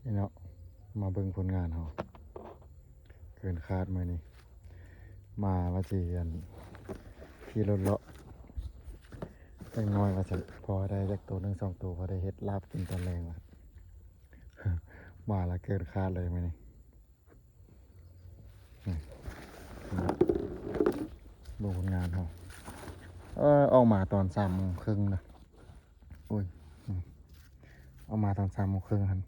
ນີ້ເນາະ ມາເບິ່ງຜົນງານເຮົາ ເກີນຄາດມື້ນີ້ ມາວ່າຊິ ອັນ ຂີ່ລົດເລາະຈັກໜ້ອຍວ່າຊັ້ນ ພໍໄດ້ຈັກໂຕໜຶ່ງສອງໂຕ ພໍໄດ້ເຮັດລາບກິນຕອນແລງວ່າ ມາລະເກີນຄາດເລີຍມື້ນີ້. ນີ້ ເບິ່ງຜົນງານເຮົາ ເອີ ອອກມາຕອນສາມໂມງເຄິ່ງນະ ໂອ້ຍ ອອກມາຕອນສາມໂມງເຄິ່ງຫັ້ນ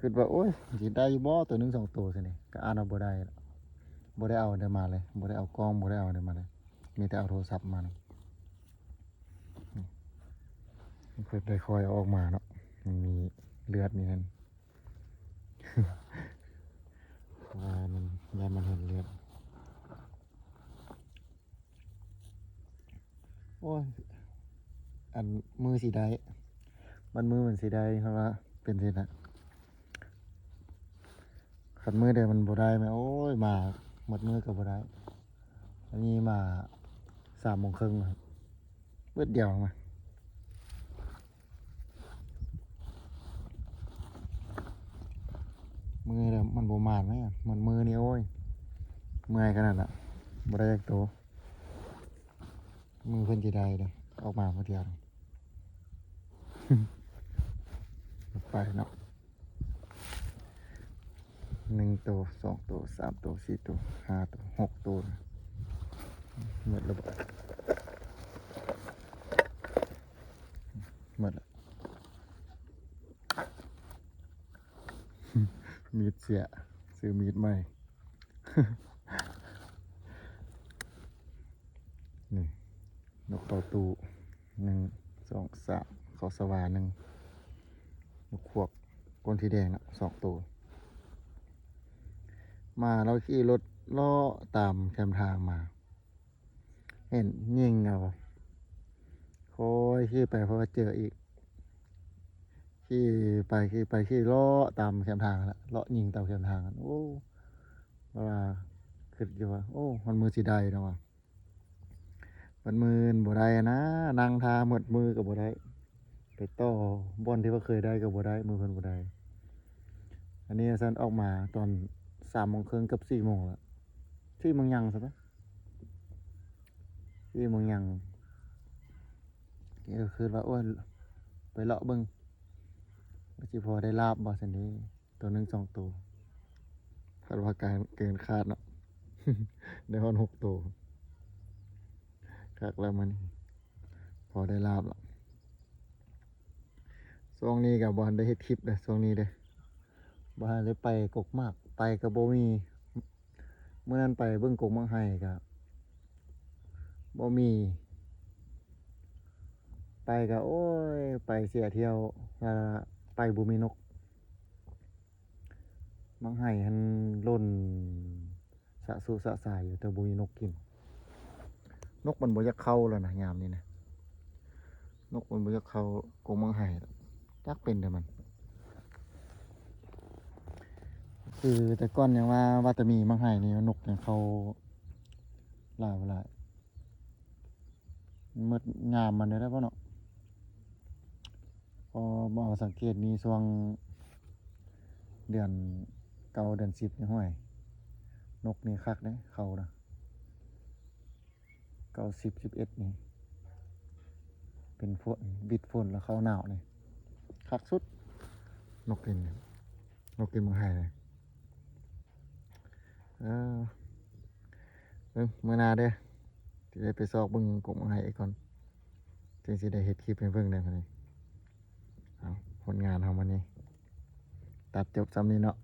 ຄິດວ່າ ໂອ້ຍ ຊິໄດ້ຢູ່ບໍ່ ໂຕໜຶ່ງສອງໂຕຊັ້ນນີ້ ກໍອ່ານວ່າບໍ່ໄດ້ ບໍ່ໄດ້ເອົາໄດ້ມາເລີຍ ບໍ່ໄດ້ເອົາກ້ອງ ບໍ່ໄດ້ເອົາໄດ້ມາເລີຍ ມີແຕ່ເອົາໂທລະສັບມານຳ ເພິ່ນໄດ້ຄ່ອຍເອົາອອກມາເນາະ ມັນມີເລືອດມີນັ້ນ ວ່າມັນ ຢ້ານມັນເຫັນເລືອດ. ໂອ້ຍ ອັນ ມື້ຊິໄດ້ ມັນມື້ມັນຊິໄດ້ ເພາະວ່າເປັນຊີ້ນະ ຄັນມື້ໃດມັນບໍ່ໄດ້ ໂອ້ຍ ມາໝົດມື້ກໍບໍ່ໄດ້ ອັນນີ້ມາສາມໂມງເຄິ່ງ ເບິດດຽວມາ. ມື້ນີ້ແຫຼະມັນບໍ່ໝານແມ່ ມັນມື້ນີ້ ໂອ້ຍ ເມື່ອຍຂະໜາດລະ ບໍ່ໄດ້ຈັກໂຕ ມື້ເພິ່ນຊິໄດ້ເດ້ ອອກມາຜູ້ດຽວ ໄປເນາະ ໜຶ່ງໂຕ ສອງໂຕ ສາມໂຕ ສີ່ໂຕ ຫ້າໂຕ ຫົກໂຕ ໝົດແລ້ວບໍ່ ໝົດແລ້ວ. ມີດເສຍ ຊື້ມີດໃໝ່ ນີ້ ນົກເຂົ້າຕູ້ ໜຶ່ງ ສອງ ສາມ ເຂົ້າສະຫວ່າໜຶ່ງ ນົກຂວກກົ້ນສີແດງນະ ສອງໂຕ ມາ ລາວຂີ່ລົດເລາະຕາມແຄມທາງມາ ເຫັນຍິງເອົາ ຄ່ອຍຂີ່ໄປ ເພາະວ່າເຈີອີກ ຂີ່ໄປຂີ່ໄປ ຂີ່ເລາະຕາມແຄມທາງຫັ້ນລະ ເລາະຍິງຕາມແຄມທາງຫັ້ນ ໂອ້ ວ່າຄິດຢູ່ວ່າ ໂອ້ ມັນມື້ຊິໄດ້ເນາະວ່າ ມັນມື້ບໍ່ໄດ້ນະ ນັ່ງຖ້າໝົດມື້ກໍບໍ່ໄດ້ ໄປຕໍ່ບ່ອນທີ່ວ່າເຄີຍໄດ້ກໍບໍ່ໄດ້ ມື້ເພິ່ນບໍ່ໄດ້ ອັນນີ້ຊັ້ນອອກມາຕອນສາມໂມງເຄິ່ງ ເກືອບສີ່ໂມງແລ້ວ ສີ່ໂມງຫຍັງຊັ້ນນະ ສີ່ໂມງຫຍັງ ກໍຄືວ່າ ໂອ້ຍ ໄປເລາະເບິ່ງ ວ່າຊິພໍໄດ້ລາບບໍ່ຊັ້ນເດ ໂຕໜຶ່ງສອງໂຕ ຄາດວ່າການເກີນຄາດເນາະ ໄດ້ຮອດຫົກໂຕ ຄັກແລ້ວມື້ນີ້ ພໍໄດ້ລາບລະ ຊ່ວງນີ້ກໍບໍ່ທັນໄດ້ເຮັດຄລິບເດ້ ຊ່ວງນີ້ເດ້ ບໍ່ທັນໄດ້ໄປກົກໝາກ ໄປກໍບໍ່ມີ ມື້ນັ້ນໄປເບິ່ງກົກໝາກໄຮ່ກໍບໍ່ມີ ໄປກໍ ໂອ້ຍ ໄປເສຍທ່ຽວ ລະໄປບໍ່ມີນົກ ໝາກໄຮ່ຫັ້ນຫຼົ່ນສະສຸສະສາຍຢູ່ ແຕ່ບໍ່ມີນົກກິນ ນົກມັນບໍ່ຢາກເຂົ້າແລ້ວນະ ຍາມນີ້ນະ ນົກມັນບໍ່ຢາກເຂົ້າກົກໝາກໄຮ່ ຈັກເປັນແນວໃດມັນ ຄືແຕ່ກ່ອນຍັງວ່າ ວ່າແຕ່ມີໝາກໄຮ່ນີ້ ນົກຍັງເຂົ້າຫຼາຍບໍ່ຫຼາຍ ໝົດຍາມມັນແລ້ວເນາະ ເພາະວ່າສັງເກດນີ້ ຊ່ວງເດືອນເກົ້າ ເດືອນສິບນີ້ ຫ້ວຍ ນົກນີ້ຄັກເດ້ ເຂົ້ານະ ເກົ້າ ສິບ ສິບເອັດນີ້ ເປັນຝົນ ວິດຝົນ ແລ້ວເຂົ້າໜາວນີ້ ຄັກສຸດ ນົກກິນ ນົກກິນໝາກໄຮ່ນີ້ ເອີ ເບິ່ງມື້ໜ້າເດີ້ ຊິໄດ້ໄປຊອກເບິ່ງກົກໝາກໄຮ່ອີກກ່ອນ ຈຶ່ງຊິໄດ້ເຮັດຄລິບໃຫ້ເບິ່ງໄດ້ບາດນີ້ ເອົາ ຜົນງານເຮົາມື້ນີ້ ຕັດຈົບສ່ຳນີ້ເນາະ